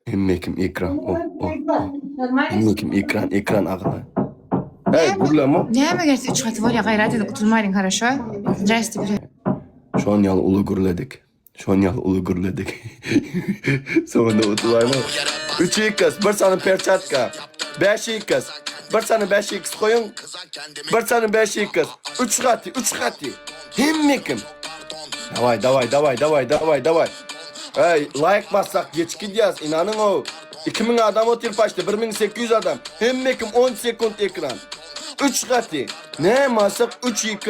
Hemme kim ekran. Oh, oh, oh. Hemme kim ekran, ekran agala. Hey, gürleme. Näme gelse üç gaty bolýar gaýrat edip gutulmaýlyň haraşo. Zdrasti bir. Şon ýaly uly gürledik. Şon ýaly uly gürledik. Soňunda utulaýma. 3 x bir sany perçatka. 5 x bir sany 5 x goýuň. Bir sany 5 x 3 gaty, 3 gaty. Hemme kim? Daway, daway, daway, daway, daway, daway. Ey, like bassak geç gidýäs, inanyň o. 2000 adam otyr paçda, 1800 adam. Hemme kim 10 sekund ekran. 3 gaty. Ne bassak 3 x.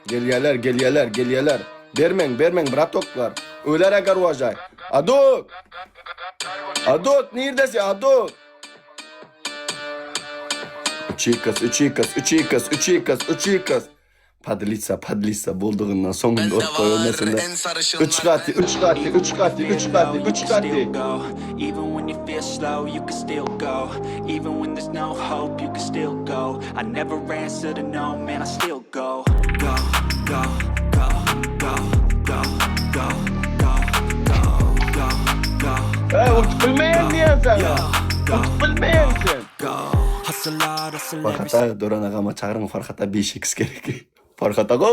Gelýärler, gelýärler, gelýärler. Bermeň, bermeň, bratoklar. Öler agar uwažaý. Aduk! Aduk, nirdesi, Aduk? 3 x, 3 x, 3 x, 3 x, 3 x. Podlitsa, podlitsa boldugyndan soňunda ot goýulmasynda. Üç gaty, üç gaty, üç gaty, üç gaty, üç gaty. Eý, utup bilmeýän diýen saňa. Utup bilmeýän sen. Farhat aga Döwran agama çagyryň Farhat aga 5x gerek. Farhat aga.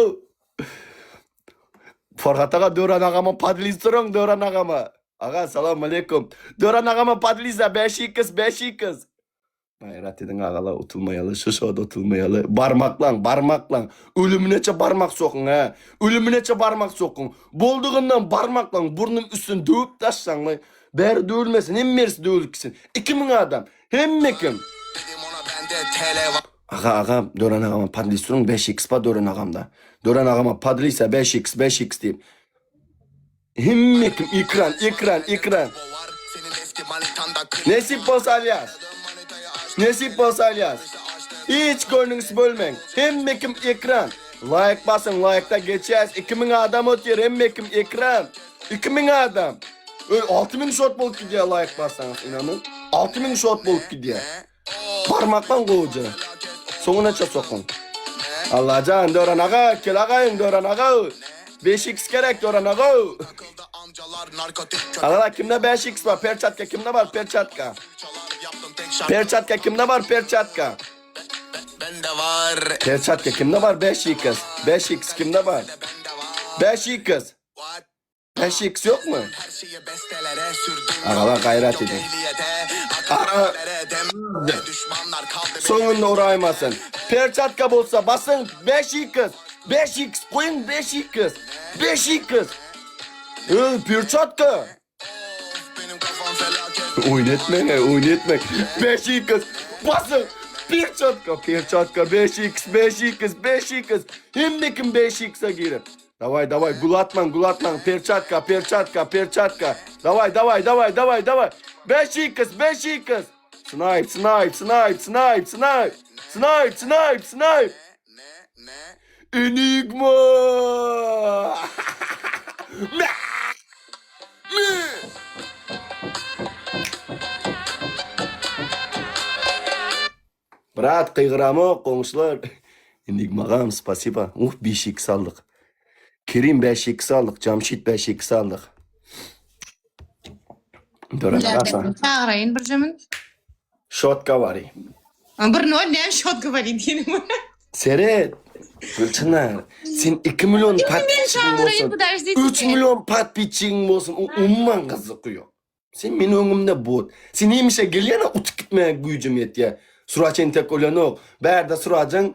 Farhat aga Döwran agama podliz turuň Döwran agama. Aga salam aleýkum. Döwran agama podliza 5x 5x. Gaýrat ediň agalar utulmaýaly şu şoda utulmaýaly. Barmaklaň barmaklaň. Ölümüneçe barmak sokuň hä. Ölümüneçe barmak sokuň. Boldugyndan barmaklaň burnum üstüni döwüp taşlaňmy. Bäri döwülmesin hemmerisi döwülip gitsin. 2000 adam. Hemme kim? Aga aga Döwran agama podlis duruň 5x ba Döwran agamda. Döwran agama podlisa 5x 5x diýip. Hemme kim ekran ekran ekran. Nesip bolsa alýas. Nesip bolsa alýas. Hiç göwnüňizi bölmäň. Hemme kim ekran. Laýk basyň laýkda geçýäs 2000 adam otyr hemme kim ekran. 2000 adam. Öý 6000 şot bolup gidýär laýk bassaňyz inanyň. 6000 şot bolup gidýär. Barmakdan gowja. Soňuna sokuň. Allajan Döwran aga, kel agaýyň Döwran aga. 5x gerek Döwran aga. Agalar kimde 5x bar? Perçatka kimde bar? Perçatka. Perçatka kimde bar? Perçatka. Perçatka kimde bar? 5x. 5x kimde bar? 5x. 5x ýokmy? Agalar gaýrat ediň. Ara Soňunda uraýmasyn. Perçatka bolsa basyň 5x. 5x goýuň 5x. 5x. Öý perçatka. Oýun etmeň, oýun etmeň. 5x basyň. Perçatka, perçatka 5x, 5x, 5x. Hemme kim 5x-e girip. Daway daway gul atmaň gul atmaň perçatka perçatka perçatka daway daway daway daway daway 5x 5x snipe snipe snipe snipe snipe snipe snipe snipe Enigma Me Me Brat gygyramok goňşular. Enigmagam spasiba. Uh 5x aldyk. Kerim 5x aldyk. Jamşit 5x aldyk. Dören agasa. Çagyraýyn bir jemün. Şot gawari. Bir nol näme şot gawari diýenim. Seret. Gülçynar. Sen 2 million podpisçigiň bolsun. 3 million podpisçigiň bolsun. Umuman gyzyky ýok. Sen meniň öňümde bot. Sen hemişe gelýäň utup gitmäge güýjüm ýetýär. Suraç entek ölenok. Bärde Surajaň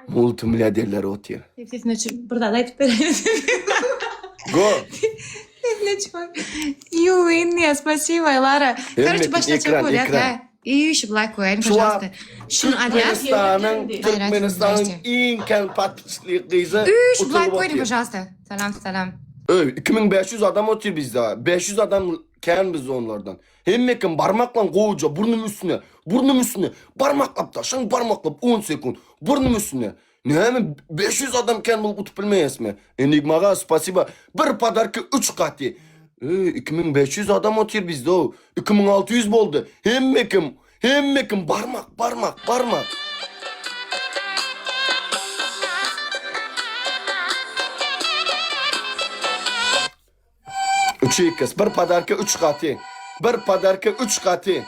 multimilliarderleri otyr. Sesini öçür bir zat aýdyp bereýin. Go. Sesini öçür. You win diýýär. Spasibo Lara. Короче başlaçak bolýar da. Üýşüp laýk goýaýyň pažalsta. Şuny alýas. Türkmenistanyň Türkmenistanyň iň kän podpisçikli gyzy. Üýşüp laýk goýuň pažalsta. Salam salam. Öý 2500 adam otyr bizde. 500 adam kän bizde onlardan. Hemme kim barmaklan gowuja burnum üstüne, burnum üstüne barmaklap daşaň barmaklap 10 sekund burnum üstüne. Näme 500 adam kän bolup utup bilmeýäsmi? Enigmaga spasiba. Bir podarka 3 gaty. Öý 2500 adam otyr bizde o. 2600 boldy. Hemme kim Hemme kim barmak barmak barmak. Üç x bir podarka üç gaty. Bir podarka üç gaty.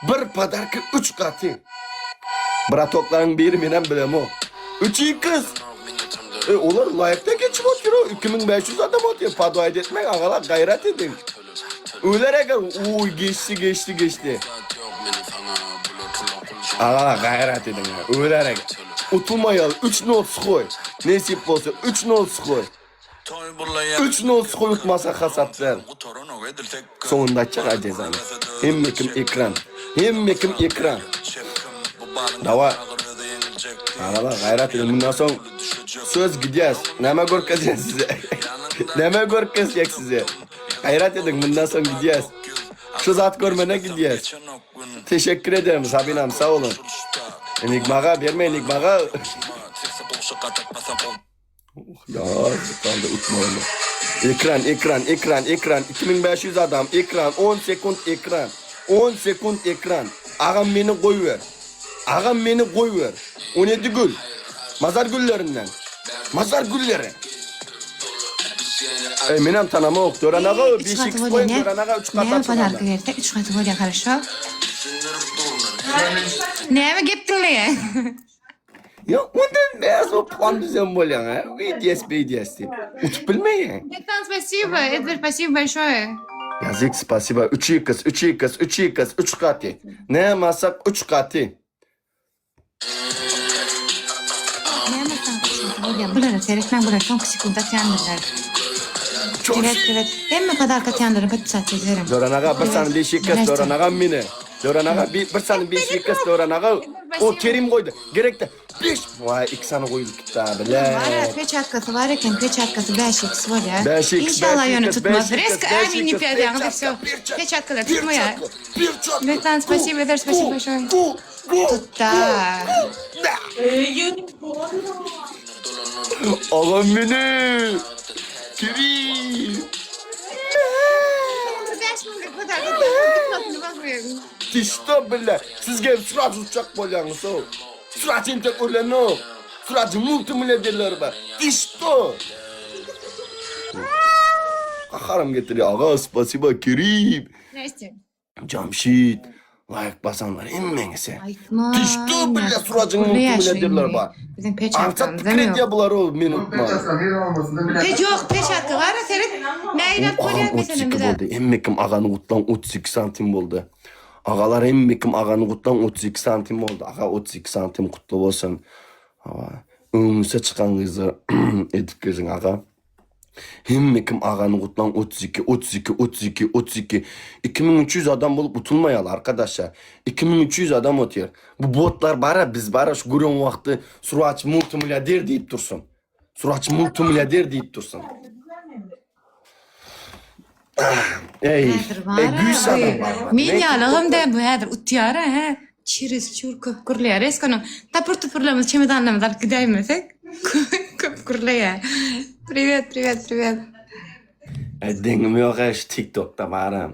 Bir podarka üç gaty. Bratoklaryň biri menem bilemok. Üç x. E, olar laýykda geçip otyr o. 2500 adam otyr. Podwaýt etmäň agalar gaýrat ediň. Öler eger uý geçdi geçdi geçdi. Agalar gaýrat ediň. Öler eger. Utulmaýaly 3 nol skoý. Nesip bolsa 3 nol skoý. 3 nol skoý utmasa hasap däl. Soňunda aýtjak a jezany. Hemme kim ekran. Hemme kim ekran. Dawa. Agalar gaýrat ediň mundan soň söz gidýäs. Näme görkezýän size? Näme görkezjek size? Gaýrat ediň mundan soň gidýäs. Şu zat görmene gidýäs. Teşekkür ederim Sabinam sag boluň. Enigmaga berme enigmaga. Ýa galdy utmaly. Ekran ekran ekran ekran 2500 adam ekran 10 sekund ekran 10 sekund ekran agam meni goýber agam meni goýber 17 gül mazar güllerinden mazar gülleri Ey menem tanamok Dören aga Üç 5 gaty x bolýa goýun ne? Dören aga 3 gat Näme açylan podarka berse 3 gaty bolýa хорошо. Näme gep diňleýä? Ya ondan bäs o plan düzen bolýaň ha. BDS BDS diýip. Utup bilmeýäň. Бектан, спасибо. Эдвард, спасибо большое. Ýazyk spasiba 3 x 3 x 3 x 3 gaty. Näme alsak 3 gaty. Näme alsaň 3 gaty bolýa. Bulara seretmäň, bular soňky sekund atýandyrlar. Çok Evet, evet. Hemme podarka atýanlara podpisаться ederim. Dören aga bir sany 5 x Dören aga meni. Dören aga bir, bir sany 5 x Dören aga. O Kerim goýdy. Gerekde 5. Vay 2 sany goýulyp gitdi abi. Bar, peçatkasy bar eken, peçatkasy 5 x bolýar. 5 x İnşallah ýöne tutmaz. Reska amin diýip ýazýaňyz, все. Peçatkalar tutmaýar. Бектан, спасибо, Эдвард, спасибо большое. Tutda. Ağam meni. Kerim. 5 müňlük podarka tutmasyny Ты что, бля? Sizge сразу uçak bolýaňyz o. Сразу entek ölenok. Сразу multimilliarderler bar. Ты что? Gaharym getirýär. Aga, spasiba Kerim. Здрасте. Jamşit. Laýk basanlar hemmeňize. Aýtma. Ты что, бля, сразу multimilliarderler bar. Biziň Aňsat peçatkamyz pikir ýok. edýär bular o men utma. Peç ýok, peçatka bar, seret. Nägile Ağam bolýar meselem 32 bize. boldy. Hemme kim agany gutlan 32 santim boldy. Agalar hemme kim agany gutlan 32 santim boldy. Aga 32 santim kutly bolsun. Hawa. Öňüňize çykan gyzlar edip geziň aga. Hemme kim agany gutlan 32 32 32 32 2300 adam bolup utulmaýaly arkadaşlar. 2300 adam otyr. Bu botlar bara biz bara şu gören wagty Suraç multimilliarder diýip dursun. Suraç multimilliarder diýip dursun. Ey, Häzir bar. ey güýç adam bar. Men ýalygym da bu häzir utýar ha. Çiriz çur köp gürleýär. Eskonyň tapur tupurlarymyz çemedanlarymyzy alyp gidäýmesek köp gürleýär. Privet, privet, privet. Ey, deňim ýok ey şu TikTokda baram.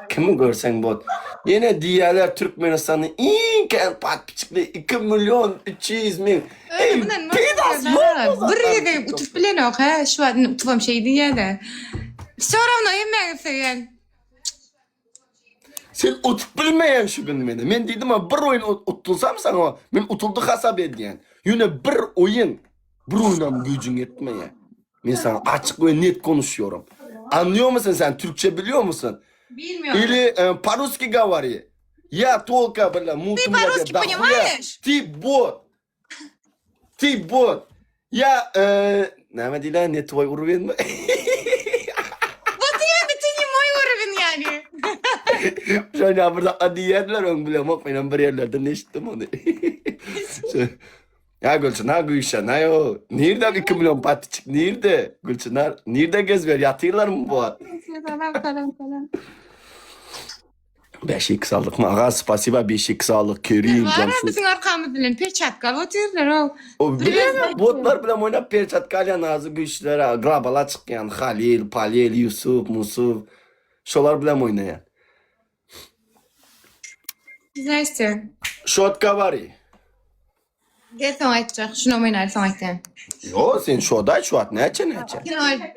Kimi görseň bot. Ýene diýýärler Türkmenistanda iň kän podpisçikli 2 million 300 müň. Ey, peýdasy ýok bu Bir zatlaryň gezek TikTokda. utup bilenok ha. Şu wagt utubam şeý diýýär-de. Всё равно hemmäňizi söýýän. Sen utup bilmeýäň şu gün meni. Men diýdim ha bir oýun utdulsam saňa men utuldy hasap edýän. Ýöne bir oýun, bir oýunam güýjüň ýetmeýär. Men saňa açyk we net konuşýorum. Anlıyor musun sen? Türkçe biliyor musun? Bilmiyorum. Или э, по-русски говори. Я только, бля, Ты по-русски понимаешь? Ты бот. Ты бот. Я, э, näme diýler, ne твой уровень mi? Вот именно ты не мой уровень yani. Şöyle bir dakika diýerler, öň bilemok, men bir ýerlerden eşitdim ony. Ya Gülçinar Gülşen, ayo. Nirde 2 milyon patiçik, nirde? Gülçinar, nirde gezber, ýatyrlar mı bu at? Salam, salam, salam. 5x aldyk mı? Aga, spasiba 5x aldyk, Kerim, Var Jamşit. biziň arkamyz bilen perçatka alyp otyrlar o. O bilen botlar bilen oynap perçatka alýan azy güýçlere globala çykýan Halil, Palil, Yusuf, Musuf şolar bilen oýnaýan. Здрасте. Şotka bary. Gel soň aýtjak. Şuny oýnaýly soň aýtýan. Yo sen şoda şu at näçe näçe? 2-0.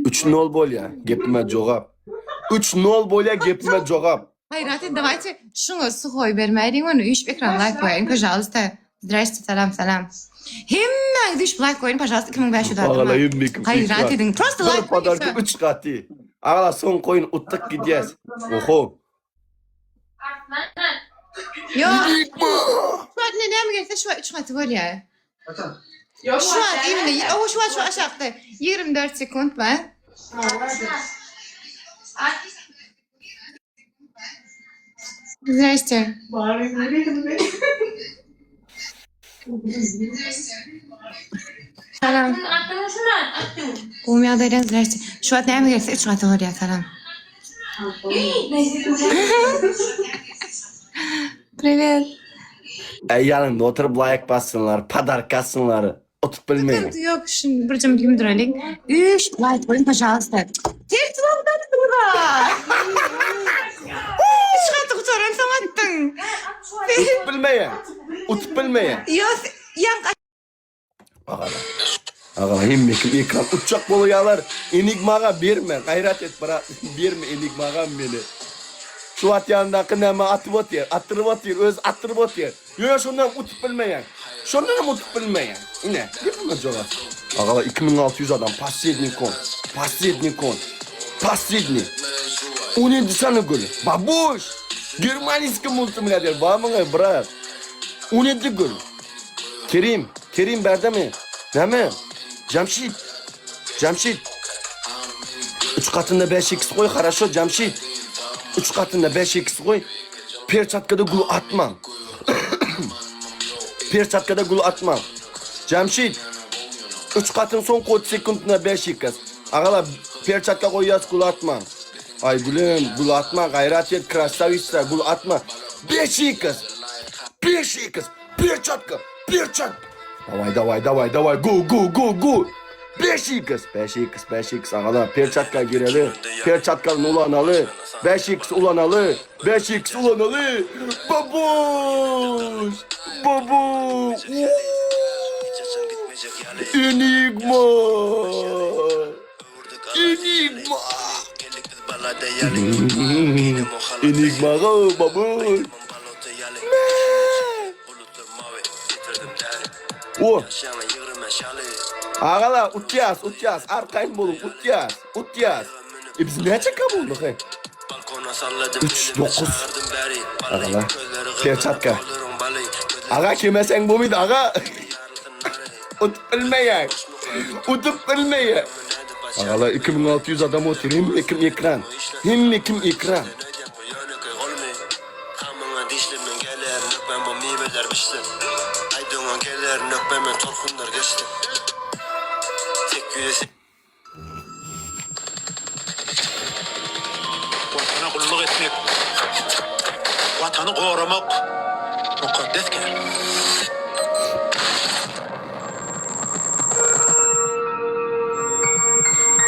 3-0 bolýa, gepime jogap. 3-0 bolýa, gepime jogap. Haýrat et, dawayte şuňa suhoý bermäýliň ony, üýşüp ekran laýk goýaýyň, pažalsta. Zdraste, salam, salam. Hemmäňiz üýşüp laýk goýuň, pažalsta, 2500 adama. Agala hemmekim Haýrat ekran. ediň, prosta Bir laýk goýuň, podarka wsё. 3 gaty. Agala soňky oýun utdyk gidýäs. Oho. Ýok. Şu wagt ine näme gelse şu wagt 3 gaty bolýar. Şu wagt imini, owo şu wagt şu aşakda 24 sekunt bar. Zdraste. Salam. Gowy ýagdaýda zdraste. Şu wagt näme gelse 3 gaty bolýar salam. Privet. Äý ýanyňda oturyp laýk bassynlar, podarka atsynlar. Otup bilmeýin. Sıkıntı yok. Şimdi bir cüm gümdürelim. Üç like koyun paşalsta. Ters wagtda Üç katı gutaran soň atdyň. Utup bilmeýän. Utup bilmeýän. Ýok, ýaňky Agala. Agala hemme kim ekran uçjak bolýarlar. Enigmaga berme, gaýrat et brat. Berme enigmaga meni. Şu at ýanyndaky näme atyp otyr, atdyryp otyr, özi atdyryp otyr. Ýöne şondan hem utup bilmeýän. Şondan hem utup bilmeýän. Ine, gepime jogap. Agala 2600 adam, posledniý kon. Posledniý kon. Posledniý. 17 sany gül. Babuş! Germaniýski multimilliarder barmyň, brat? 17 gül. Kerim, Kerim bärdemi? Näme? Jamşit. Jamşit. Üç gatynda 5 x goý, haraşo Jamşit. Üç gatynda 5 x goý. Perçatkada gül atmaň. Perçatkada gül atmaň. Jamşit. Üç gatyn soňky 30 sekuntynda 5 x. Agalar, perçatka goýýas gül atmaň. Aý gülüm, gül atma, gaýrat et, krasawica, gül atma. 5 x. 5 x. Perçatka, perçat. Daway, daway, daway, daway, go, go, go, go. 5 x, 5 x, 5 x agalar, perçatka gireli. Perçatkany ulanaly. 5 x ulanaly. 5 x ulanaly. Babuş! Babuş! Enigma! Enigma! Enigma go babuş! O. Agalar utýas, utýas, arkaýyn boluň, utýas, utýas. E biz näçe kabulduk he? 3 9. Agalar, perçatka. Aga kemeseň bolmady aga. Utup bilmeýär. Utup bilmeýär. Agalar 2600 adam otyr, hemme kim ekran. Hemme kim ekran. Watana gulluk etmek, Watany goramak mukaddes kär.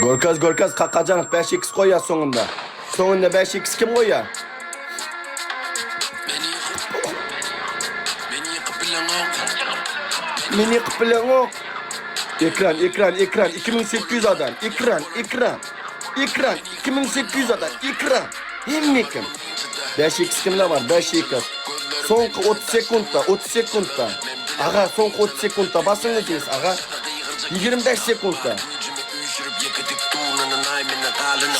Görkez görkez Kakajanow 5 x goýýar soňunda. Soňunda 5 x kim goýýar? Meni ýykyp bileňok. Ekran, ekran, ekran 2800 adam. Ekran, ekran. Ekran 2800 adam. Ekran. Hemme kim? 5x kimde bar? 5x. Soňky 30 sekuntda, 30 sekuntda. Aga, soňky 30 sekuntda basyň diýs, aga. 25 sekuntda.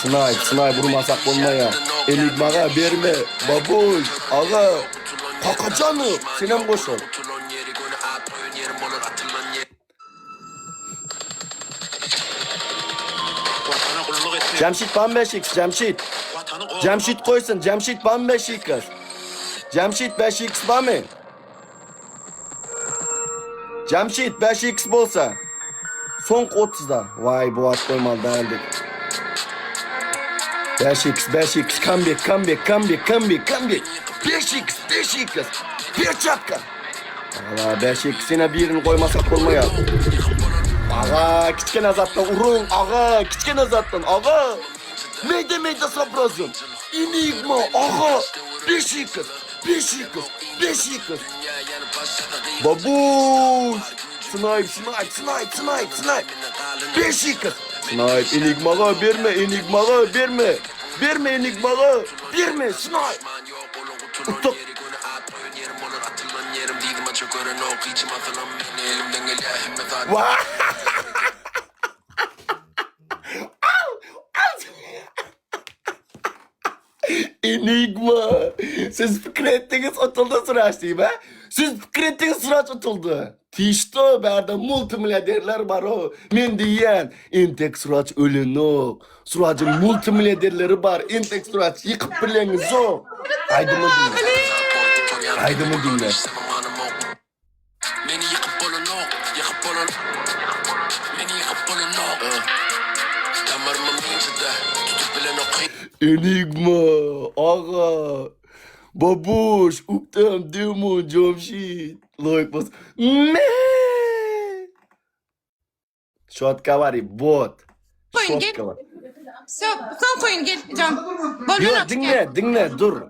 Snipe, snipe urmasak bolmaýar. Enigmaga berme. Babuş, aga. Kakajanow, senem goşul. Jamşit bam 5x, Jamşit. Jamşit goýsun, Jamşit bam 5x. Jamşit 5x bamy? Jamşit 5x bolsa. Soňky 30-da. Waý, bu wagt goýmaly däldik. 5x, 5x, comeback, comeback, comeback, comeback, comeback. 5x, 5x. Perçatka. Aga, 5x ýene birini goýmasak bolmaýar. Aga, kiçkene zatdan uruň, aga, kiçkene zatdan, aga. Meýde meýde sobrazyn. Enigma, aga. 5x, 5x, 5x. Babuş. Snipe, snipe, snipe, snipe, snipe. 5x. Snipe Enigmaga berme Enigmaga berme. Berme Enigmaga berme Snipe. Utuk. Wah! Al! Al! Enigma! Siz pikir etdiňiz utuldy Suraç diýip hä? Siz pikir etdiňiz Suraç utuldy. Tişto bärde multimilliarderler bar-ow. Men diýýän, entek Suraç ölenok. Surajyň multimilliarderleri bar. Entek Suraç ýykyp bileňizok. Aýdymy diňle. Aýdymy diňle. Meni ýykyp bolanok, ýykyp bolan Meni ýykyp bolanok Damarymam inçede, tutup bilenok Enigma, aga, babuş, uktam, demon, jomşit, laýk bas. Me! Şotka bar, bot. Koyun gel. Şotka bar. Stop, soň koyun gel. Can. Bol Yo, ben diňle, diňle, dur.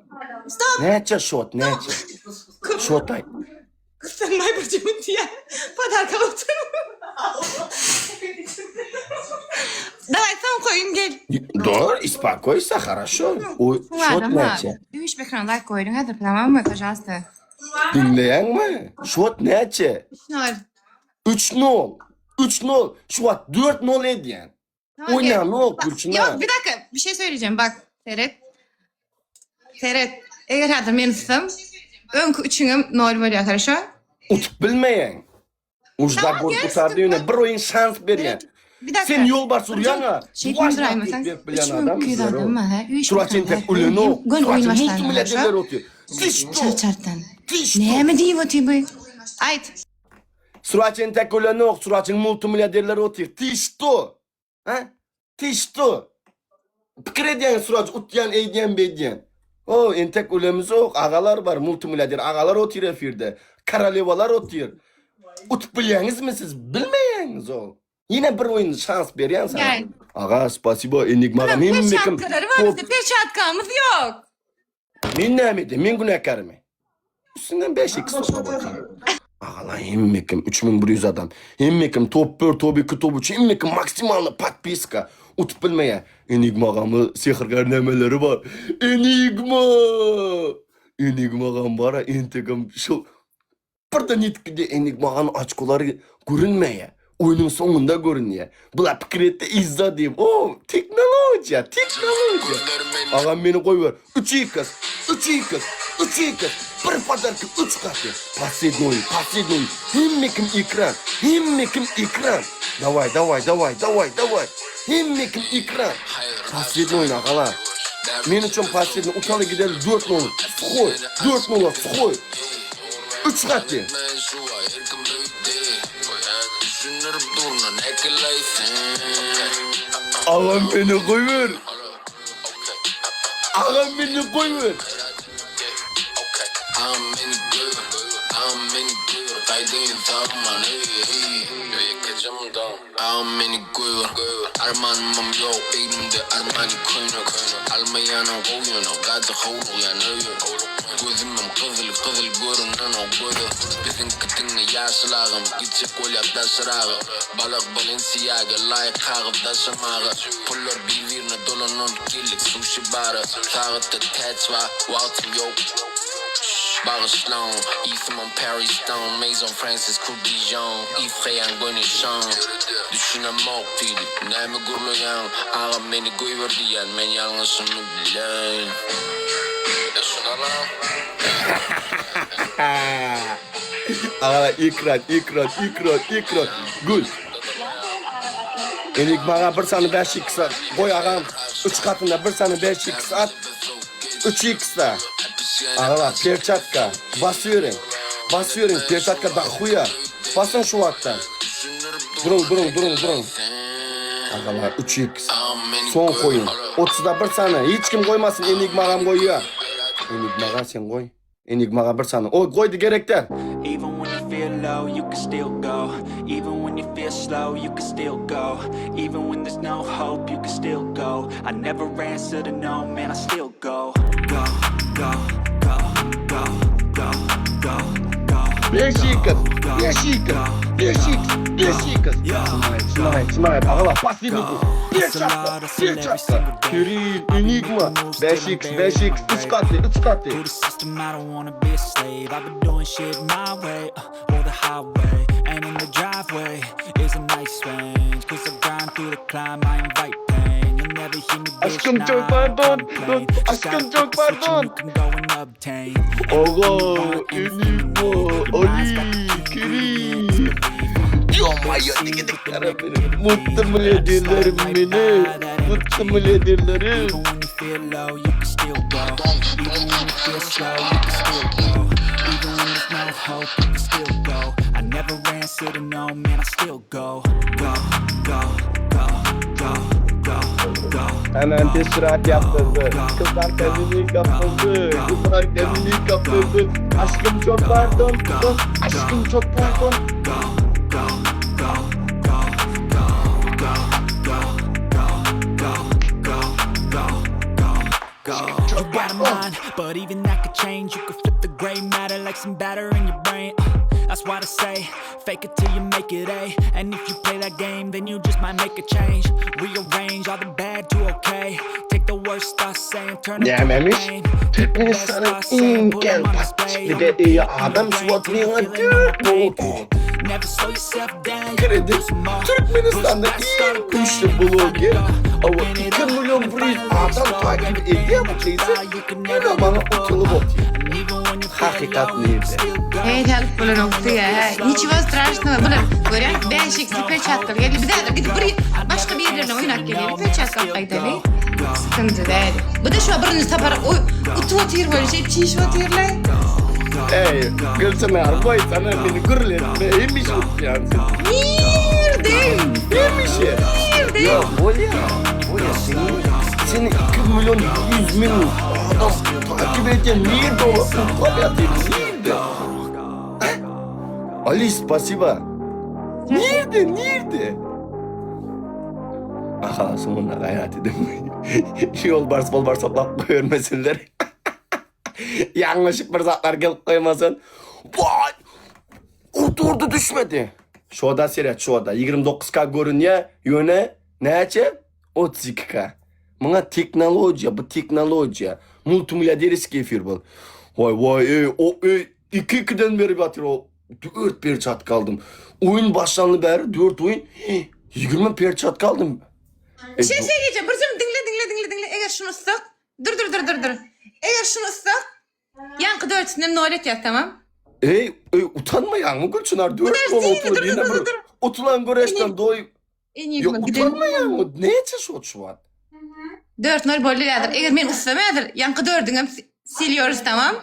Stop. Näçe şot, näçe? Şot aýt. Sen bir cümle diye. Padarka otur. Давай, soň koyun gel. Dur, успокойся, хорошо. O şot näçe? Üç ekran like koyun. Hadi tamam mı? Пожалуйста. Diňleýäňmi? Şot näçe? 3-0. 3-0. 3-0. Şu wagt 4-0 edýän. Tamam, Oýnanok gel. Gülçina. Yok bir dakika bir şey söyleyeceğim bak Seret. Seret. Eger häzir men tutsam öňki üçüňem nol bolýar хорошо? Utup bilmeýäň. Ujda Tamam, gol gel, gutardy sıkıntı ýöne yok. bir oýun şans berýän. Bir dakika. Sen ýolbars urýaňa. Şey Waş kundurayma berip bilýän 3200 adam bizler adam o. ha. Üç Suraç milyon entek adam. ulenok. Gön Suraç oýun başlandy. multimilliarderler otyr. Siz Çar çartdan. Tiş. Näme diýip otyr bu? Aýt. Suraç entek ulenok. Suraçyň multimilliarderleri otyr. Ты что? Ha? Ты что? Pikir edýän Suraç utýan, eýdýän, beýdýän. O, entek ulemizok. Agalar bar, multimilliarder agalar otyr efirde. Korolewalar otyr. Utup bilýäňizmi siz? Bilmeýäňiz o. Ýene bir oýun şans berýän sana. Gel. Aga, spasibo, Enigmaga men mekim. Perçatkalary bar bizde. Perçatkamyz ýok. Men näme edeyim? Men günäkärmi? Üstünden 5x soka bakayım. Agalar hemmekim 3100 adam. Hemmekim top 1, top 2, top 3, hemmekim maksimalny podpiska. Utup bilmeýär. Enigmagamy sehrgar nämeleri bar. Enigma! Enigmagam bara entegem şu Birden ýitip gidýär Enigmaganyň oçkolary görünmeýär. Oýnuň soňunda görünýär. Bular pikir etdi yzda diýip. O, tehnologiýa, tehnologiýa. Agam meni goýber. Üç iks, üç iks, üç iks. Bir podarka üç gaty. Posledniý oýun, posledniý oýun. Hemme kim ekran, hemme kim ekran. Daway, daway, daway, daway, daway. Hemme kim ekran. Posledniý oýun agalar. Men üçin posledniý utaly gideli dört nol. Suhoý, dört nola suhoý. Üç gaty. Agam meni goýber. Agam meni goýber. Agam meni goýber Armanymam ýok egnimde Armani köýnek Almaýanam gowy ýöne Gaty howlugýan öýe Gözümem gyzyl gyzyl görünenok göze Biziňki diňe ýaşyl agam Gitjek bolýar daşyraga Balak Balenciaga Laýyk kagyz daşamaga Pullar bir-birine dolanan Geldik suşi bara Sagatda täç bar Wagtym ýok Bagyşlaň, Ysimon Parisdan, Maison Francis Kurkdjian, Yzgaýan göni şan. Düşünemok diýdip, näme gürleýäň, Agam meni goýber diýýän, men ýalňyşymy bileýin. Düşünenem. Agala ekran, ekran, ekran, ekran. Gül. Enigmaga bir sany 5 x goý agam. Üç katynda bir sany 5 x at. 3 x-da. Agala perçatka. Basýörüň. Basýörüň perçatka dahuýa. Basyň şu wagtdan. Duruň, duruň, duruň, duruň. Agalar 3x. Soň goýuň. 30-da bir sany. Hiç kim goýmasyn, Enigmagam goýýar. Enigmaga sen goý. Enigmaga bir sany. O goýdy gerek däl. Even when you feel low, you can still go. Even when you feel slow, you can still go. Even when there's no hope, you can still go. I never answer to no, man, I still go. Go, go, go, go, go, go, go. 5x. 5x, 5x, 5x. Çynaý, çynaý, agala, spasibo. Perçatka, perçatka. Kerim, Enigma, 5x, 5x, 3 katly, 3 katly. To the system, I don't wanna be a slave. I've been doing shit my way, uh, or the highway. And in the driveway is a nice range. Cause I grind through the climb, I invite pain. You'll never hear me bitch, Aşkım nah, çok I pardon. complain. Aşkım Just gotta çok flip the switch and pardon. you can go and obtain Aga, Enigma, Ali, Kerim. Mutlu milyarderlerim beni. Mutlu milyarderlerim. Even when you feel low, you can still go. Even when you feel slow, you can still go. Even when there's no hope, you can still go. I never answer to no, man, I still go. Go, go, go, go, go, go. Hemen tez sürat yaptırdı. Kızlar kendini kaptırdı. Kızlar kendini kaptırdı. Aşkım çok pardon. Aşkım çok pardon. Go, go, go, go, go, go, go, go, go, go, go, go, go. You got a mind, but even that could change. You could flip the gray matter like some batter in your brain. Uh, That's why I say, fake it till you make it A. And if you play that game, then you just might make a change. Rearrange all the bad to okay. Take the worst thoughts saying, turn 'em to Nämemiş? pain. Türkmenistanyň iň kän podpisçikli eýe adam suwatlyňa 4 boldy. Never slow yourself down. Kredi Türkmenistanda iň güýçli bloger Awa 2 million 100 adam takip edýär bu keýsi ýöne maňa utulyp otyr. Hakykat nirde? Hey alyp bolanokdy ya. Niçего страшного. Bular görýän 5 x'li perçatka geldi. Biz häzir gidip bir başga bir ýerlerine oýnap geleli perçatka alyp gaýdaly. Sıkıntı däl. Bu da şu birinji sapar utup otyr böyle şey çişip otyrlar. Eý, Gülçynar goýsana meni gürletme hemişe utýan sen. Nirden? Hemişe. Nirden? Ýok, bolýa. Bolýa seni seni 2 million 100 müň adam takip edýän nirde olar uklap ýatyr nirde? Ali spasiba. Nirde nirde? Aha soňunda gaýrat edip ýolbars bolbars oklap goýbermesinler. Ýalňyşyp bir zatlar gelip goýmasyn. Waý! Oturdy düşmedi. Şoda seret şoda 29 k görünýä ýöne näçe? 32 k. Muňa tehnologiýa bu tehnologiýa. Multimilliarderskiý efir bul. Waý waý eý o eý 2 2-den berip ýatyr o. 4 perçatka aldym. Oýun başlanly bäri 4 oýun 20 perçatka aldym. Bir şey söyleyeceğim. Bir diňle diňle diňle diňle. Eger şuny utsak. Dur dur dur dur dur. Eger şuny utsak. Ýaňky dörtüsinden nol etýär tamam. Eý, eý utanmaýaňmy Gülçynar 4 gol otulyp ýene bir utulan göreşden doýup. Ýok utanmaýaňmy? Näçe şot şu wagt? 4-0 boldy häzir. Eger men utsam häzir ýaňky dördüňem siliyoruz tamam.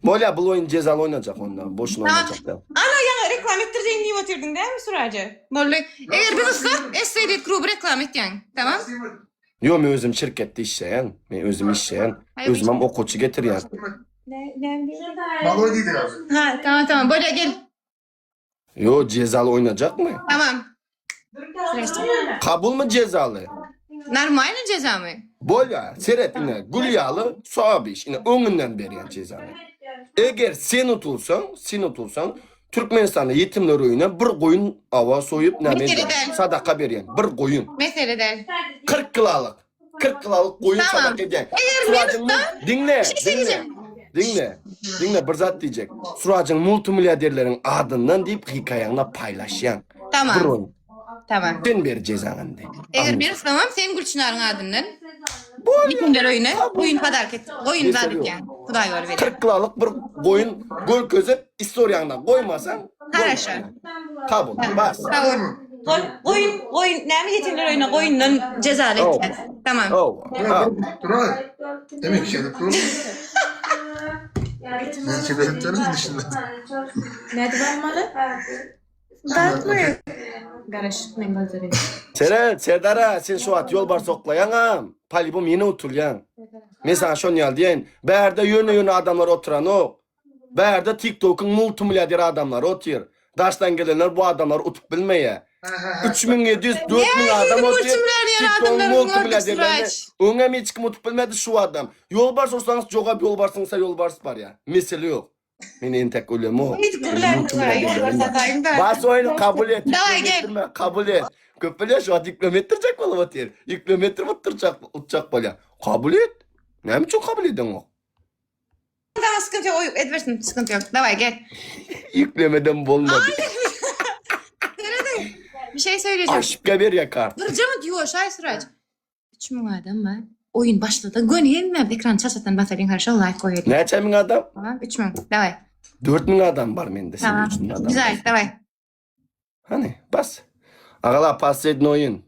Bolýa bul oýun jezaly oýnajak onda. Boşuna oýnajak däl. Ana ýaňy reklama etdirjegini diýip otyrdyň dälmi Suraja? Boldy. Eger biz utsak SSD kluby reklama etýäň. Tamam. Ýok men özüm şirketde işleýän. Men özüm işleýän. Özümem okuwçy getirýän. Maloý diýdi abi. Ha tamam tamam. Bolýa gel. Ýok jezaly oýnajakmy? Tamam. Kabulmy jezaly? Normalny jezamy? Bolýa seret ine gül ýaly sogap iş. Ine öňünden berýän jezany. Eger sen utulsaň, sen utulsaň Türkmenistanda ýetimler öýüne bir goýun awa soýup näme Mesele edýän? däl. Sadaka berýän. Bir goýun. Mesele däl. 40 kilolyk. 40 kilolyk goýun Tamam. sadaka edýän. Eger men Surajyň utsam, diňle, bir şey diňle. söyleyeceğim. Diňle. Diňle bir zat diýjek. Surajyň multimilliarderleriň adyndan diýip hekaýaňda paýlaşýaň. Bir Tamam. oýun. Tamam. Sen ber jezaňy indi. Eger Alyn. men utsamam sen Gülçynaryň adyndan Ýetimler öýüne goýun padark et. Goýun zat etýän. Hudaý ýoly berýär. 40 kilolyk bir goýun görkezip istoriýaňda goýmasaň Haraşo. Kabul. Bas. Kabul. Goý, goýun, goýun, näme ýetimler öýüne goýundan jezaly etýän. Tamam. Hawa. Duray. Demek ki yani kurum. Men ki benim canım dışında. Nädip almaly? Dartmaýar. Garaş, men gözlerim. Seret, Serdara, sen şu wagt ýolbars oklaýaňam, polibom ýene utulýaň. Men saňa şony ýaly diýeýin, bärde ýöne-ýöne adamlar oturanok. Bärde TikTokyň multimilliarder adamlary otyr. Daşdan gelenler bu adamlary utup bilmeýär. 3700, 4000 adam otyr. TikTokyň multimilliarderlerini öňem hiç kim utup bilmedi şu adam. Ýolbars ursaňyz jogap ýolbarsyňsa ýolbars barýar. Mesele ýok. Men entek ölemok. Hiç gürlän Bas oýny kabul et. Daway gel. Kabul et. Köp bilýär şu wagt ýükleme etdirjek bolup otyr. Ýükleme etdirip utdurjak, utjak bolýar. Kabul et. Näme üçin kabul edeňok? Tamam sıkıntı yok. Oy, edversin sıkıntı yok. Daway gel. Ýüklemeden bolmady. Bir şey söyleyeceğim. Aşypka berýär kart. Durjama diyor şaý Suraç. 3000 adam var. Oyun başladı. Gön hemme ekran çaçatdan basalyň harşa like goýalyň. Näçe müň adam? Tamam 3000. Daway. 4000 adam bar mende. Sen Tamam. 3000 adam. Güzel daway. Hany, bas. Agala posledniý oýun.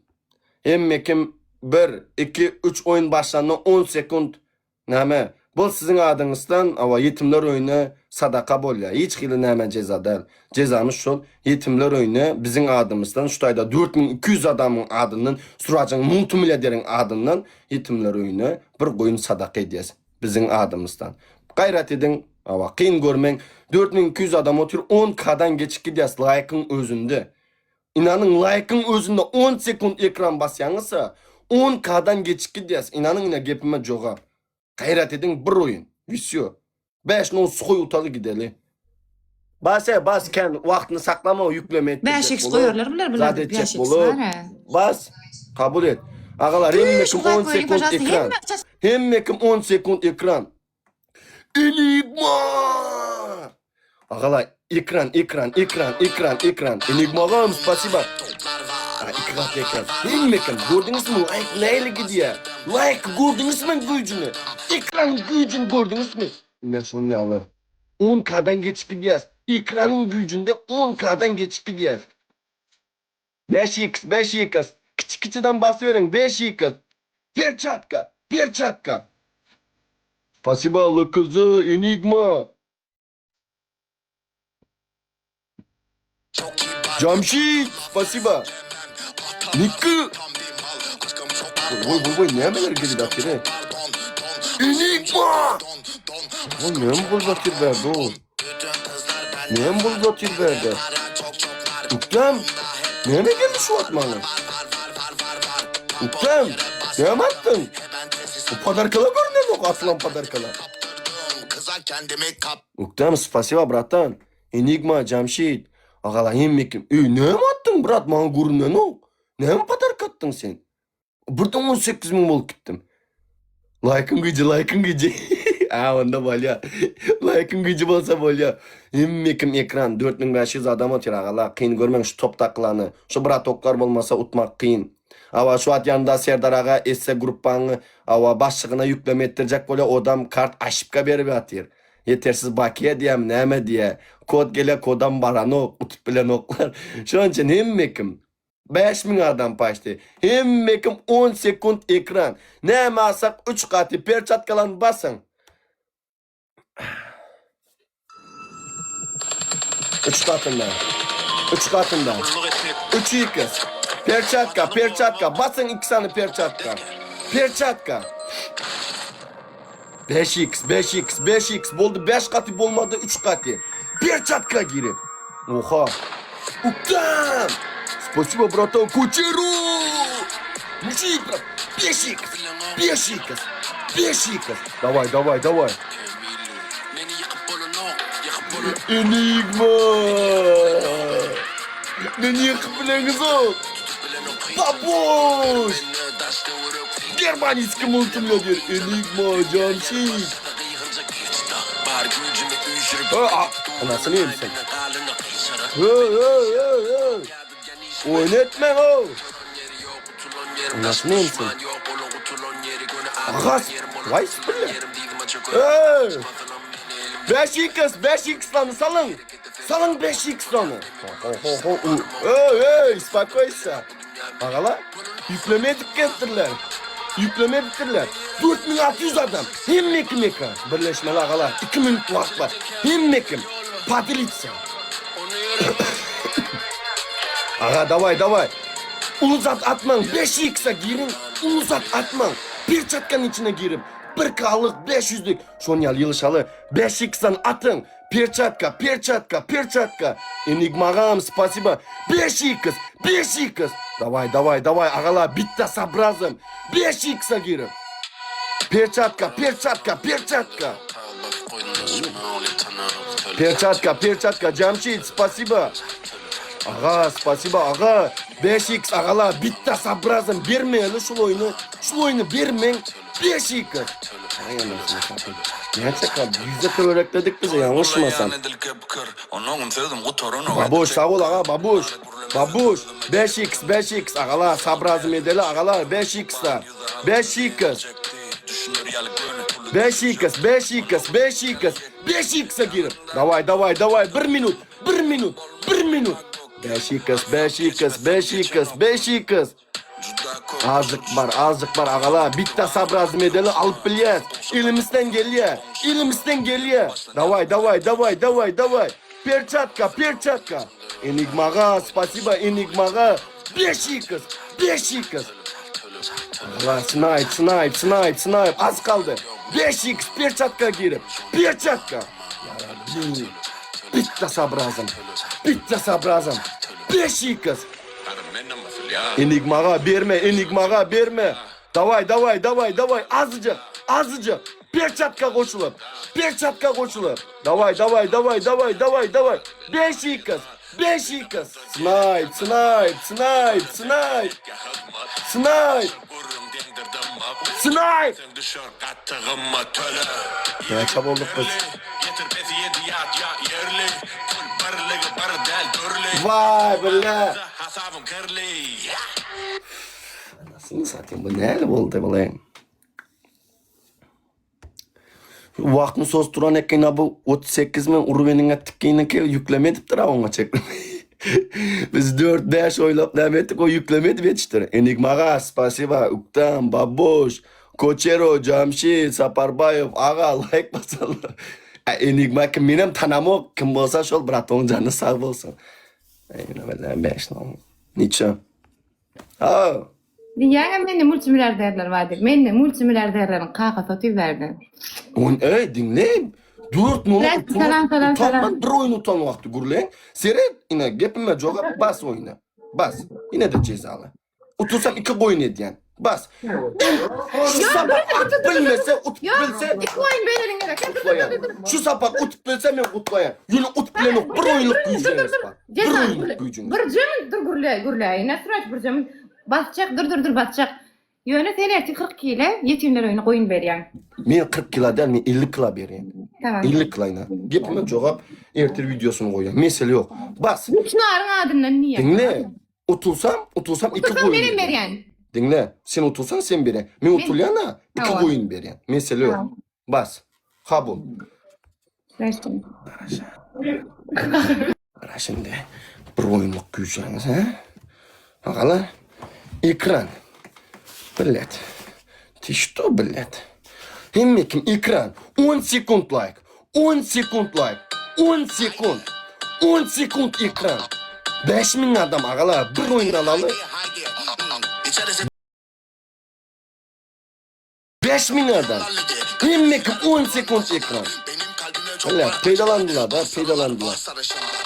Hemme kim 1, 2, 3 oýun başlanda 10 sekund näme? Bu siziň adyňyzdan awa ýetimler öýüne sadaka bolýar. Hiç hili näme jeza däl. Jezamyz şol ýetimler öýüne biziň adymyzdan şu taýda 4200 adamyň adyndan Surajyň multimilliarderiň adyndan ýetimler öýüne bir goýun sadaka edýäs. Biziň adymyzdan. Gaýrat ediň, hawa, kyn görmäň. 4200 adam otyr, 10 k-dan geçip gidýäs laýkyň özünde. Ynanyň, laýkyň özünde 10 sekunt ekran basýaňyzsa, 10 k-dan geçip gidýäs. Ynanyň ine gepime jogap. Gaýrat ediň bir oýun. Wsýo. 5 nol suhoý utaly gideli. Bas e, bas kän wagtyny saklama ýükleme etdirjek 5x bolup. goýarlar bular bular. Zat etjek 5x bolup. var. Bas. Kabul et. Agalar hemme Üç kim like 10 goýuň sekund пожалуйста. ekran. Hemme çaç Hemme kim 10 sekund ekran. Enigma! Agalar ekran ekran ekran ekran ekran. Enigmagam spasiba. Ha, iki gat ekran. Hemme kim gördüňizmi like nähili gidýär? Like gördüňizmi güýjüni? Ekran güýjüni gördüňizmi? Ine şonuň ýaly. 10 k-dan geçip gidýäs. Ekranyň güýjünde 10 k-dan geçip gidýäs. 5x 5x kiçi kiçiden basyberiň 5x Perçatka perçatka. Spasiba LKZ Enigma. Jamşit spasiba. Nikki. Voý voý voý nämeler gelip atyr e? Enigma! Voý näme bolup atyr bärde o? Näme bolup atyr bärde? Uktam! Näme geldi şu wagt maňa? Uktam! Näme atdyň? Bu podarkalar görünenok atylan podarkalar. Uktam spasiba bratan. Enigma, Jamşit. Agalar hemme kim? Eý näme atdyň brat maňa görünenok. Näme podarka atdyň sen? Birden 18 müň bolup gitdim. Laýkyň güýji, laýkyň güýji. A, onda bolýa. Laýkyň güýji bolsa bolýa. Hemme kim ekran 4500 adam otyr agala. Kyn görmäň şu top dakylany. Şu bratoklar bolmasa utmak kyn. Awa şu wagt ýanymda Serdar aga esse gruppaňy awa başlygyna ýükleme etdirjek bolýa odam kart aşipka berip ýatyr. Ýetersiz bakiýa diýýämi näme diýýä. Kod gelýä kodam baranok utup bilenoklar. Şonuň üçin hemme kim 5000 adam paçdy. Hemme kim 10 sekunt ekran. Näme alsak 3 gaty perçatkalarny basyň. Üç gatynda. Üç gatynda. Üç x. Perçatka, perçatka. Basyň iki sany perçatka. Perçatka. 5x, 5x, 5x boldy. 5 gaty bolmady, 3 gaty. Perçatka girip. Oha. Uktam. Спасибо, братан, Кучеру. Мужик, брат. 5x, 5x, 5x. Давай, давай, давай. Enigma. Meni ýykyp bileňizok. Babuş. Germaniyski multimilyoner Enigma Jamşit. Ha, anasyny ýerim sen. Hey, hey, hey, hey. Oýun etme ho. Anasyny ýerim sen. Agas, waý spille. Hey. 5x, 5x lany salyň. Salyň 5x lany. Ho, ho, ho, ho. Hey, hey, spokойся. Agala, ýükleme edip gelipdirler. Ýükleme edipdirler. 4600 adam. Hemme kim ekran. Birleşmeli agalar. 2 minut wagt bar. Hemme kim. Podelиться. Aga daway daway. Uly zat atmaň 5x-a giriň. Uly zat atmaň. Perçatkanyň içine girip. 1 K-lyk 500-lük. Şon ýaly ýylyşaly. 5x-dan atyň. Perçatka, perçatka, perçatka. Enigmagam spasiba. 5x, 5x. Daway, daway, daway agalar bitta sabrazym. 5x-a girip. Perçatka, perçatka, perçatka. Perçatka, perçatka, Jamşid, spasiba. Aga, spasiba, aga. 5x agala, bitta sabrazym bermeli şul oýny. Şul oýny bermeň. 5x. Ay anasını satayım. Näçe kaldy? Ýüzde töwerekledik bize ýalňyşmasam. Babuş sag bol aga babuş. Babuş 5x 5x agalar sabrazym edeli agalar 5x da. 5x. 5x 5x 5x 5x-e girip. Daway daway daway 1 minut 1 minut 1 minut. 5x 5x 5x 5x. Azjyk bar, azjyk bar agala, bitta sabrazym edeli alyp bilýäs. Elimizden gelýä, elimizden gelýä. Daway, daway, daway, daway, daway. Perçatka, perçatka. Enigmaga, spasiba Enigmaga. 5x, 5x. Agala, snipe, snipe, snipe, snipe. Az kaldy. 5x perçatka girip. Perçatka. Ya Rabbi. Bitta sabrazym. Bitta sabrazym. 5x. Enigmaga berme, Enigmaga berme. Daway, daway, daway, daway, azıcık, azıcık. Perçatka goşulyp, perçatka goşulyp. Daway, daway, daway, daway, daway, daway. 5x, 5x. Snayp, snayp, snayp, snayp. Snayp. Snayp. Näçe bolduk biz? Vay bile. Anasını satayım bu näle boldy bile. Wagtyny sos duran eken bu 38 men urweniňe tikginiňki ýükleme edipdir ha oňa çek. Biz 4-5 oýlap näme etdik o ýükleme edip ýetişdir. Enigmaga spasiba, Uktam, Baboş, Koçero, Jamşid, Saparbaýew aga laýk basanlar. A Enigma kim menem tanamok kim bolsa şol bratoň jany sag bolsun. Niçe? Ha. Diýýäňem mende multimilliarderler bar diýip. Mende multimilliarderleriň kakasy otyr bärde. On eý diňle. 4 nol Salam salam salam. Bir oýun utan wagty gürleň. Seret ine gepime jogap bas oýna. Bas. Ine de jezaly. Utulsam iki goýun edýän. Bas. Şu sapak utup bilmese, utup bilse. Iki goýun bereliň gerek. Gutlaýan. Şu sapak utup bilse men gutlaýan. Ýöne utup bilenok bir oýunlyk güýjüňiz bar. Bir oýunlyk güýjüňiz. Bir jem dur gürle gürle. Ine sürat bir jem basjak dur dur dur basjak. Ýöne sen ertir 40 kile ýetimler öýüne goýun berýäň. Men 40 kilo däl, men 50 kilo berýän. Tamam. 50 kilo ina. Gepime jogap ertir wideosyny goýýan. Mesele ýok. Bas. Çynaryň adyndan niýe? Diňle. Utulsam, utulsam iki Utulsam goýun menem berýän. berýän. Diňle, sen utulsaň sen berýän. Men utulýan-a, iki Hawa. goýun berýän. Mesele ýok. Bas. Kabul. Bersin. Gara şimdi bir goýunlyk güýçäňiz, hä? Agalar, ekran. Bilet. Ty что, bilet? Hemme kim ekran. 10 sekund laýk. 10 sekund laýk. 10 sekund. 10 sekund ekran. 5000 adam agalar bir oýun alaly. 5000 adam. Hemme kim 10 sekund ekran. Öyle peýdalandylar da, peýdalandylar.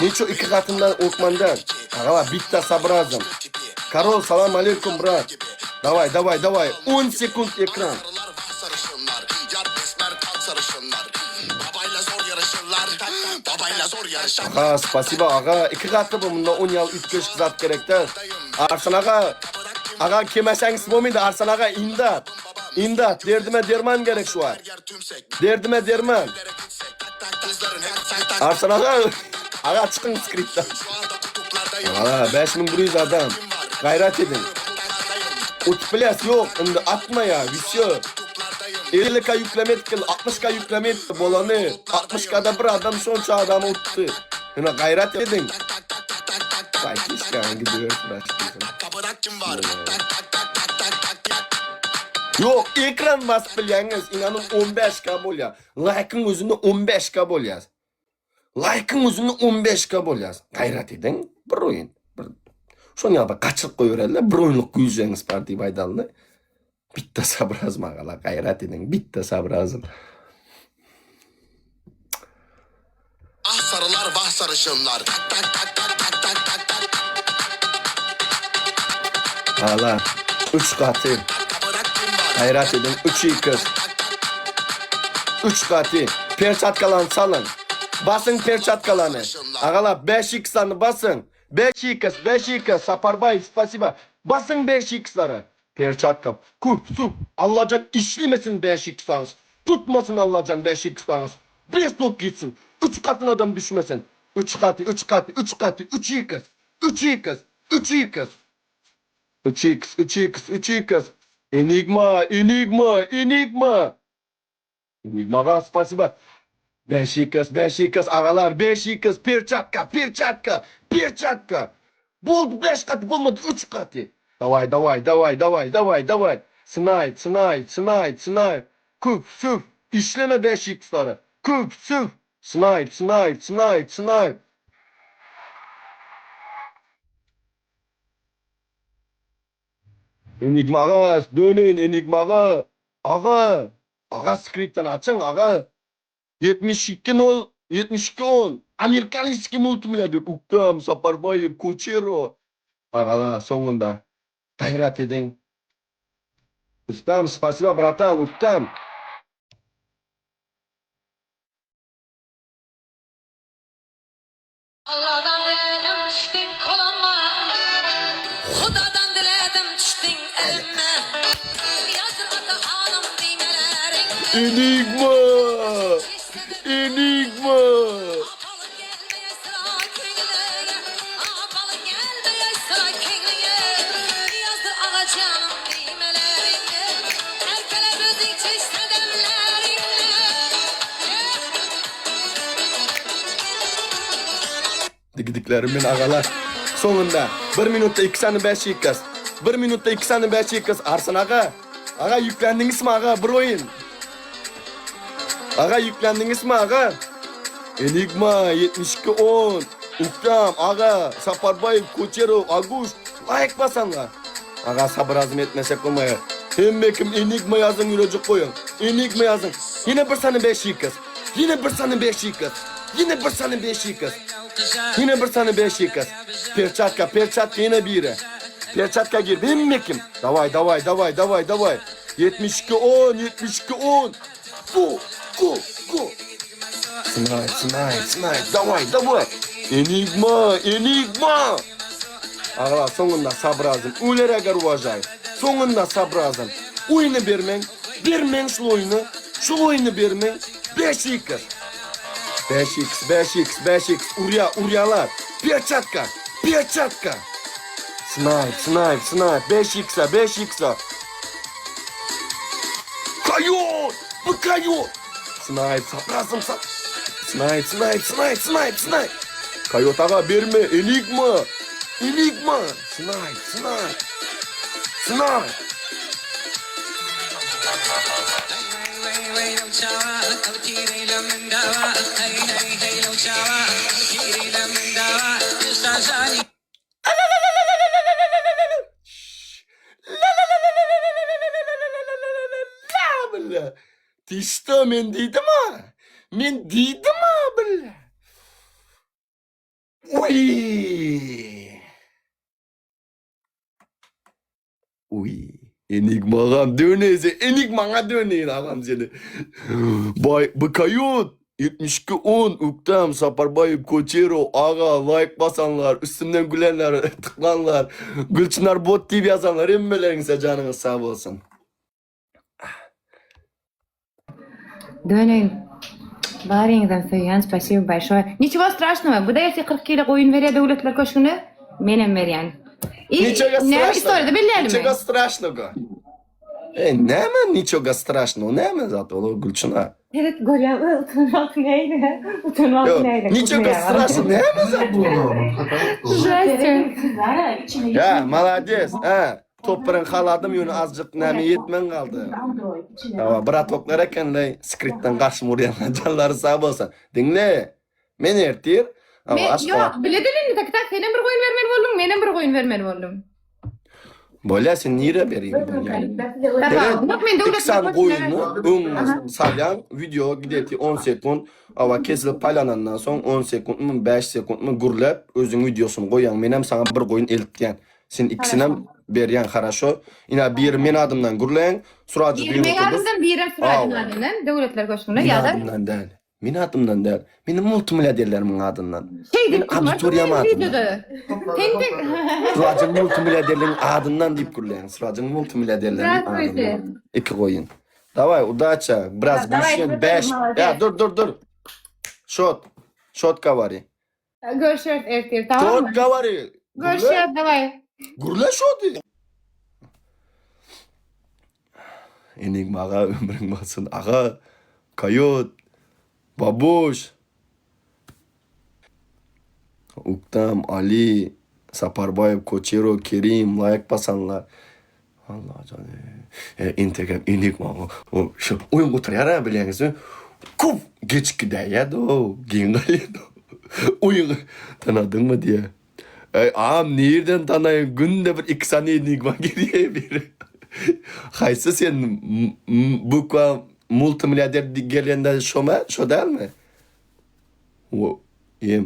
Neçe iki gatyndan orkmandan. Agalar bitta sabrazım. Karol salam aleyküm brat. Давай, давай, давай. 10 sekund ekran. Aga, spasiba aga. Iki gatly bu munda 10 ýaly üýtgeşik zat gerek däl. Arslan aga, aga kemeseňiz bolmaýdy Arslan aga imdat. Imdat, derdime derman gerek şu wagt. Derdime derman. Arslan aga, aga çykyň skriptden. Aga, 5100 adam. Gaýrat ediň. Utup bilýäs, ýok, indi atmaýa, wsýo. 50k ýükleme etgil, 60k ýükleme etdi, bolany. 60k-da bir adam şonça adamy utdy. Ine gaýrat ediň. Gaýtişkan gidiyor Ýok, ekran basyp bilýäňiz, inanyň 15k bolýar. Laýkyň özünde 15k bolýar. Laýkyň özünde 15k bolýar. Gaýrat ediň, bir oýun. Bir Şony ýa bir gaçyryp goýbereliler, bir oýunlyk güýjeňiz bar diýip aýdalyny. Bitta sabrazm agalar, gaýrat ediň, bitta sabrazm. Ah sarılar vah sarışınlar. Tak tak tak tak tak tak tak tak. Agalar, üç gaty. Gaýrat ediň, üç ikiz. Üç gaty. Perçatkalany çalyň. Basyň perçatkalany. Agalar 5 x-lany basyň. 5 x, 5 x, Saparbaýew, spasiba. Basyň 5 x-lary. Perçatka. Küp, sup. Allajan işlemesin 5 x-laňyz. Tutmasyn Allajan 5 x-laňyz. Bir top gitsin. Üç gatyna adam düşmesin. Üç gaty, üç gaty, üç gaty, üç x. Üç x, üç x. Üç x, üç x, üç x. Enigma, enigma, enigma. Enigmaga spasiba. 5 x, 5 x, agalar 5 x, perçatka, perçatka, perçatka. Boldy 5 gaty bolmady 3 gaty. Daway, daway, daway, daway, daway, daway. Snipe, snipe, snipe, snipe. Köp söw, işleme 5 x-lary. Köp söw. Snipe, snipe, snipe, snipe. Enigmaga döneýin enigmaga. Aga, aga skriptany açyň aga. 72 nol 72 on. Amerikanskiý multimilliarder Uktam Saparbaýew Koçero. Agala soňunda gaýrat ediň. Ustam spasiba bratan Uktam. Alladan diledim düşdüň goluma, Hudadan diledim düşdüň elime. Ýazdyr ata hanym diýmeleriňi. Enigma! Enigma! Apalyň gelmeýä syra köňlüňe, Apalyň gelmeýä syra köňlüňe. Ýazdyr aga janym diýmeleriňi. Erkele özüň çeşse demleriňi. Digidiklerim men agalar. Soňunda bir minutda iki sany 5 x. Bir minutda iki sany 5 x. Arslan aga. Aga ýüklendiňizmi aga bir oýun. Aga ýüklendiňizmi aga? Enigma 72 10. Uktam aga Saparbaýew Koçerow Aguş laýk basanlar. Aga sabyr azym etmesek bolmaýar. Hemme kim Enigma ýazyň ýürejik goýuň. Enigma ýazyň. Ýene bir sany 5 x. Ýene bir sany 5 x. Ýene bir sany 5 x. Ýene bir sany 5 x. Perçatka, perçatka ýene biri. Perçatka gir. Hemme kim? Daway, daway, daway, daway, daway. 72 10, 72 10. Go, go, go. Snipe, snipe, snipe. Daway, daway. Enigma, enigma. Agala soňunda sabrazym. Uler agar uwajay. Soňunda sabrazym. Oýny bermeň. Bermeň şul oýny. Şul oýny bermeň. 5x. 5x, 5x, 5x. Urýa, urýalar. Perçatka, perçatka. Snipe, snipe, snipe. 5x, 5x. Kaýot! Bu kaýot! Snipe, saprazym sap. Snipe, snipe, snipe, snipe, snipe. Kaýot aga berme, enigma. Enigma. Snipe, snipe. Snipe. La Ты что, men diýdim ha? Men diýdim ha bile. Uy. Uy. Enigmagam döneze, enigmaňa döneýin agam seni. Baý, bu kaýot. 72 10 Uktam Saparbaýew Koçerow aga laýk basanlar, üstümden gülenler, tyklanlar, Gülçynar bot diýip ýazanlar hemmeleriňize janyňyz sag bolsun. Döneýin. Baryňyzam söýýän, spasibo bolşoýe. Niçего страшного, bu da ertir 40 kilo goýun berýär Döwletler köşgüne, menem berýän. I Niçego näme straşnogo? istoriýada belleýälimi? Niçego straşnogo? E, näme niçego straşnogo? Näme zat ol Gülçynar? Evet görýän utanmak neyle? Utanmak Ýok, neyle? niçego straşno näme zat bu? Здрасте. Ya, malades. Ha, topraň haladym ýöne azjyk näme ýetmen galdy. Hawa, bratoklar ekenle skriptden garşy urýanlar janlary sag bolsun. Diňle. Men ertir Hawa, Men Aşgabat. ýok, biledin indi tak tak senem bir goýun bermeli bolduň, menem bir goýun bermeli boldum. Bolýa sen nirä berýin bolýa. Tamam, ýok men İki döwlet sany goýuny öňüňe salýaň, wideo gideti 10 sekund, awa kesilip paýlanandan soň 10 sekuntmy, 5 sekuntmy gürläp özüň wideosyny goýýaň. Menem saňa bir goýun eltýän. Sen ikisinem Хорошо. Berýän haraşo. Ina biri men adymdan gürleýän, Surajy Biri meň düýn oturdyk. adymdan, birem Surajyň Awa. adyndan, Döwletler köşgünde Men ýa-da adymdan däl. Men adymdan däl. Meniň multimilliarderlerimiň adyndan. Şeý Men diýip durmarsyň auditoriýam meniň adyndan. wideoda. Sen tek Surajyň multimilliarderleriň adyndan diýip gürleýän. Surajyň multimilliarderleriniň Здравствуйте. adyndan. Iki goýun. Daway, udaça. Biraz Daway, güýçlen. 5. молодец. Ýa dur dur dur. Şot. Şot gawari. Görüşeris ertir, tamam mı? Şot gawari. Gürle. Görüşeris, daway. Gürle şody. Enigma aga ömrüň bolsun aga. Koyot. Babuş. Uktam, Ali, Saparbaýew, Koçero, Kerim, laýk basanlar. Allah jany. E, entegem enigma. O, şu oýun gutarýar ha bilýäňizmi? Kuf geçip gidäýýär-de o, geň galýar. Oýun tanadyňmy diýýär. Eý, agam nirden tanaýyn, günde bir iki sany enigma gelýär biri. Haýsy sen bukwa multimilliarder gelende şoma, şo dälmi? O, em,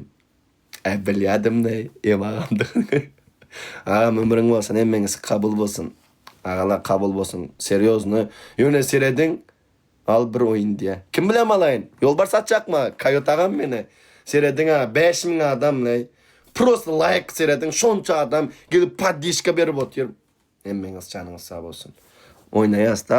Äý bilýädim-de, em agamdygyny. Agam ömrüň bolsun, hemmeňiz kabul bolsun. Agalar kabul bolsun. Serýozny. Ýöne serediň, al bir oýun diýä. Kim bilen alaýyn? Ýolbars atjakmy? Koýot agam meni. Serediň-ä, 5000 adam leý. Prosto laýk serediň, şonça adam gelip poddižka berip otyr. Hemmeňiz janyňyz sag bolsun. Oýnaýas-da.